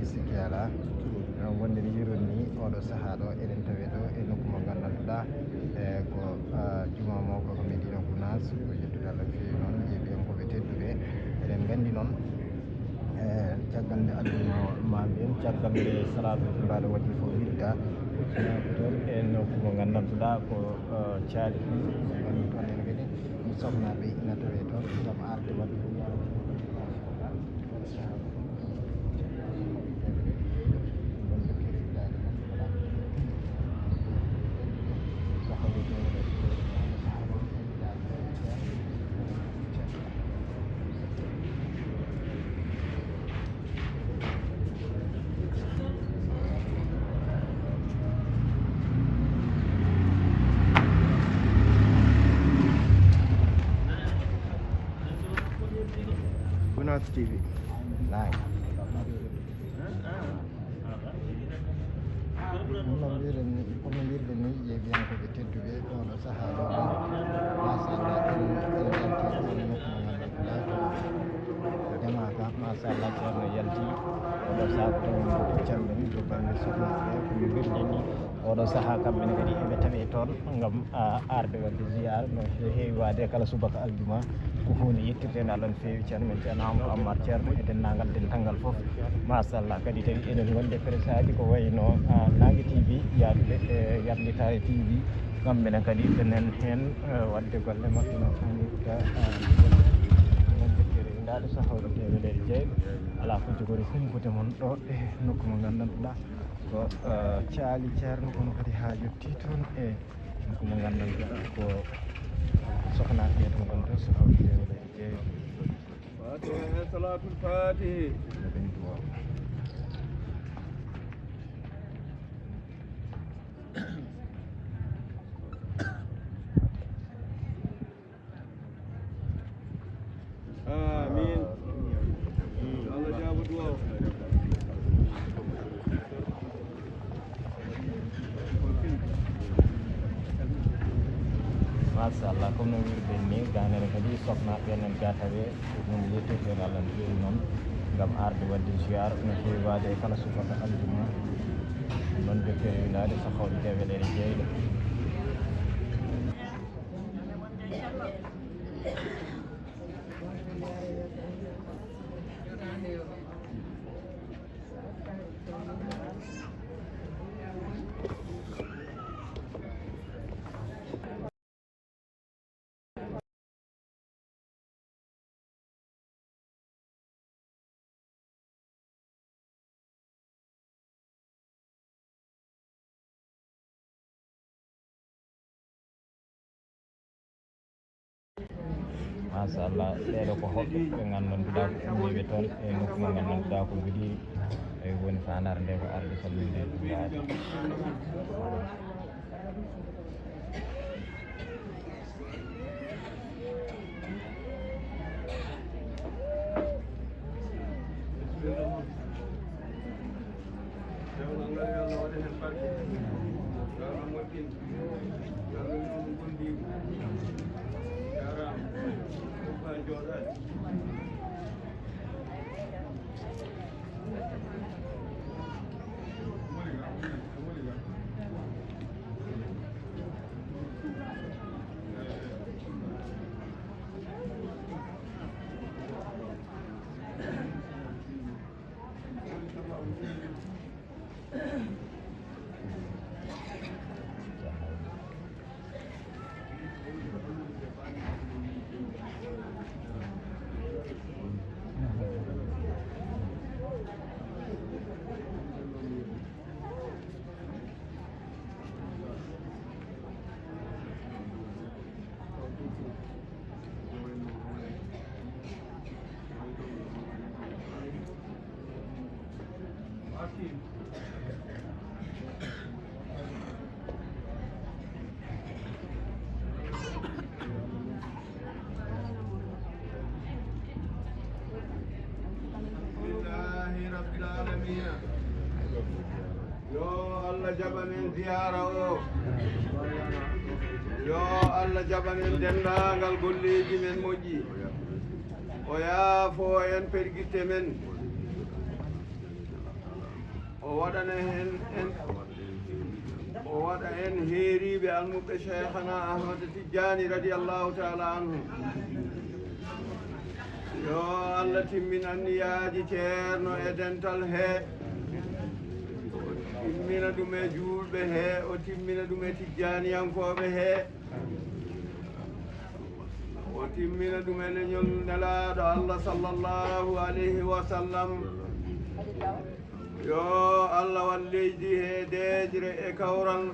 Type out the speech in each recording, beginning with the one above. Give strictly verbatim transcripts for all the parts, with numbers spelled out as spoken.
Sikki alaa, no wonde mi yiiron ni, oɗo sahaa ɗo, eɗen tawe ɗo e nokku mo nganndanɗaa, e ko, ah, juma mo ko, ko Medina Gounass, ko yettude Allah no feewi noon, yeeɓiyankooɓe tedduɓe. Eɗen nganndi noon, e caggal nde aljuma ma mbiyen, caggal nde salaatul jumaaɗo waɗi fof wirta, toon e nokku mo nganndanɗaa ko, ah, caali ɗum, ɗum toon en kadi, sohnaɓe ina tawe toon ngam arde waɗde Gounass T V. Nice. No mbiiɗen ni, kono mbiirɗen ni, yeeɓiyankooɓe tedduɓe, oɗo sahaa ɗo, machallah, en, en njalti ɗo e nokku mo nganndanɗaa ko Demaaka, machallah, ceerno yalti, oɗo sahaa ko tawi ko calmini to bannge sohnaɓe, ko no mbiirɗen ni, oɗo sahaa kamɓe ne kadi eɓe tawe toon ngam, ah, arde waɗde ziyaara no he-, heewi waade kala subaka aljuma. Ko huunde yettirteende Allah no feewi, ceerno men ceerno Amadou Ammar, ceerno e denndaangal dental ngal fof. Machallah, kadi tawi eɗen ngonndi e presse aji ko wayi no, ah, Naange T V yaadude e Yarditaare T V. Kamɓe ne kadi ɓe nan heen, eh, waɗde golle maɓɓe no haanirta, ah, wonde kadi winndaaɗo sahooɓe teemedere jeego. Alaa ko jogori humpude mon ɗo e nokku mo nganndanɗaa ko, eh, caali ceerno, kono kadi haa yettii toon e nokku mo nganndanɗaa ko sohnaɓe to ngonta, sahooɓe teemedere jeego. Fatiha e Salatul Fatihi. Amin. Allah jaabo duwaaw. Machallah, comme no wirɗen ni, ganene kadi sohnaɓe nan gataɓe, ko ɗum yettirde Allah no feewi noon, ngam arde waɗde ziyaara no feewi waade e kala subaka aljuma. Noon jokkere windaade sahooɓe teemedere jeego. Machallah, ɓeeɗo ko hoɓɓe ɓe nganndanduɗaa ko ummiiɓe toon e nokku mo nganndanduɗaa ko Goudiry. E woni faandaare nde ko arde salminde Dumbaaji. Alhamdulillahi Rabbil Alamina. Yo Allah jaɓan en ziyaara o. Yo Allah jaɓan en denndaangal golleeji men moƴƴi. O yaafo en pergitte men. O waɗana en, en, o waɗa en heeriiɓe almuɓɓe Cheikhana Ahmad Tijjani radiyallahu ta'ala anhu. Yo Allah timmin anniyaaji Ceerno e dental he, o timmina ɗum e juulɓe he, o timmina ɗum e Tijjaaniyankooɓe he. O timmina ɗum e leñol Nelaaɗo Allah sallallahu alayhi wa sallam. Yo Allah waɗ leydi he deeƴre e kawral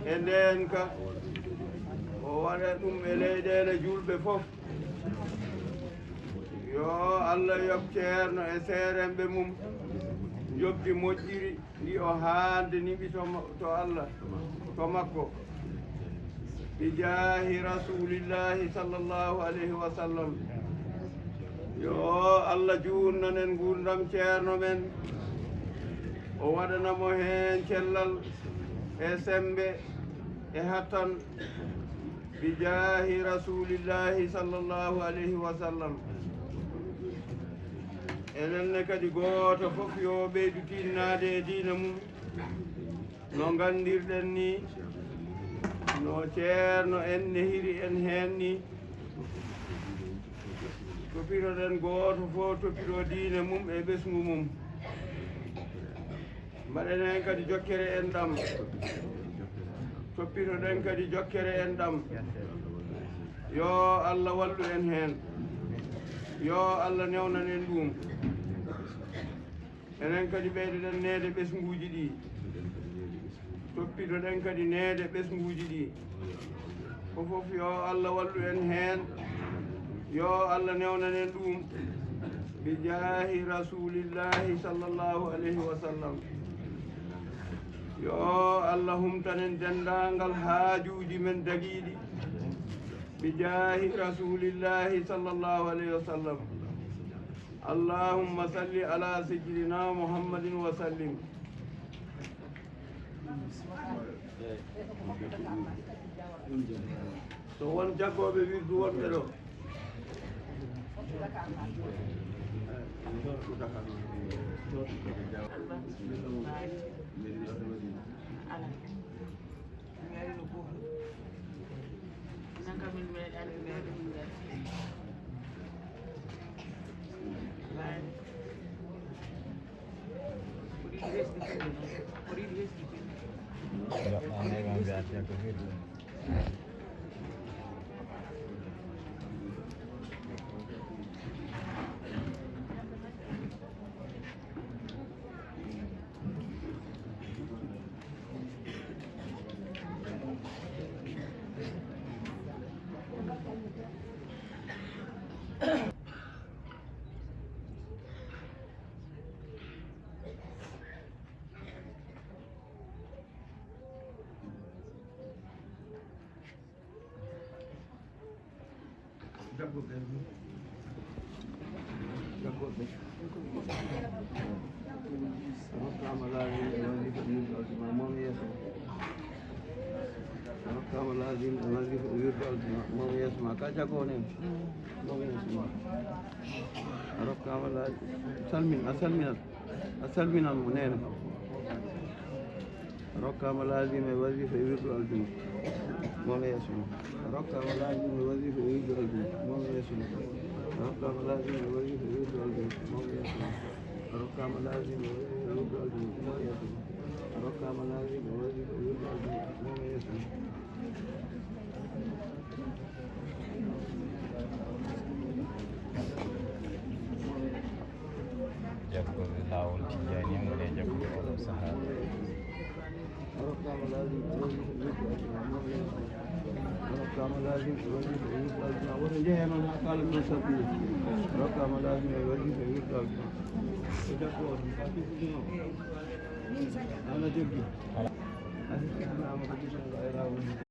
e ndeenka. O waɗa ɗum e leyɗeele juulɓe fof. Yo Allah yoɓ Ceerno e seeremɓe mum njoɓdi moƴƴiri ndi o haandini ɓi to mo-, to Allah, to makko. Bi jaahi Rasuulillahi sallallahu alayhi wa sallam. Yo Allah juutnan en nguurndam Ceerno men. O waɗana mo heen cellal e semmbe e hattan. Bi jaahi Rasuulillahi sallallahu alayhi wa sallam. Enen ne kadi gooto fof yo ɓeydu tinnaade e diina mum. No nganndirɗen ni, no Ceerno en nehiri en heen ni, toppitoɗen gooto fof toppito diine mum e ɓesngu mum. Mbaɗen heen kadi jokkere en ɗam. Toppitoɗen kadi jokkere en ɗam. Yo Allah wallu en heen. Yo Allah newnan en ɗum. Enen kadi ɓeydoɗen neede ɓesnguuji ɗi. Toppitoɗen kadi neede ɓesnguuji ɗi. Ko fof yo Allah wallu en heen. Yo Allah newnan en ɗum. Bi jaahi Rasuulillahi sallallahu alayhi wa sallam. Yo Allah humtan en denndaangal haajuuji men dagiiɗi. Bi jaahi Rasuulillahi sallallahu alayhi wa sallam. Allahumma salli ala sayyidina Muhammadin wa sallim. So won jaggooɓe wirdu wonɓe ɗo. Jaggorɓe. Jaggorɓe. A rokkama laabi e wazifa wirdu aljuma, mawɗo yeeso ma. A rokkama laabi e wazifa wirdu aljuma, mawɗo yeeso ma. Ka jaggo on en. Mawɗo yeeso ma. A rokkama laabi. Salmin, a salminat. A salminan mo, neene. A rokkama laazim e wazifa e wirdu aljuma. Mawɗo yeeso ma. A rokkama laazim e wazifa e wirdu aljuma. Mawɗo yeeso ma. A rokkama laazim e wazifa e wirdu aljuma. Mawɗo yeeso ma. A rokkama laazim e wazifa e wirdu aljuma. Mawɗo yeeso ma. A rokkama laazim e wazifa e wirdu aljuma. Mawɗo yeeso ma. Jaggooɓe laawol Tijjaani en, woni e jaggooɓe oɗo sahaa. Rokkama laazim e wazifa e wirdu aljuma. Woto njehe noon haa kaala ɗum sabbi. Rokkama laazim e wazifa e wirdu aljuma. Ko jaggo oɗo, ka fiftinoo. Ana joggi. Asifinaama ko joggi e laawol.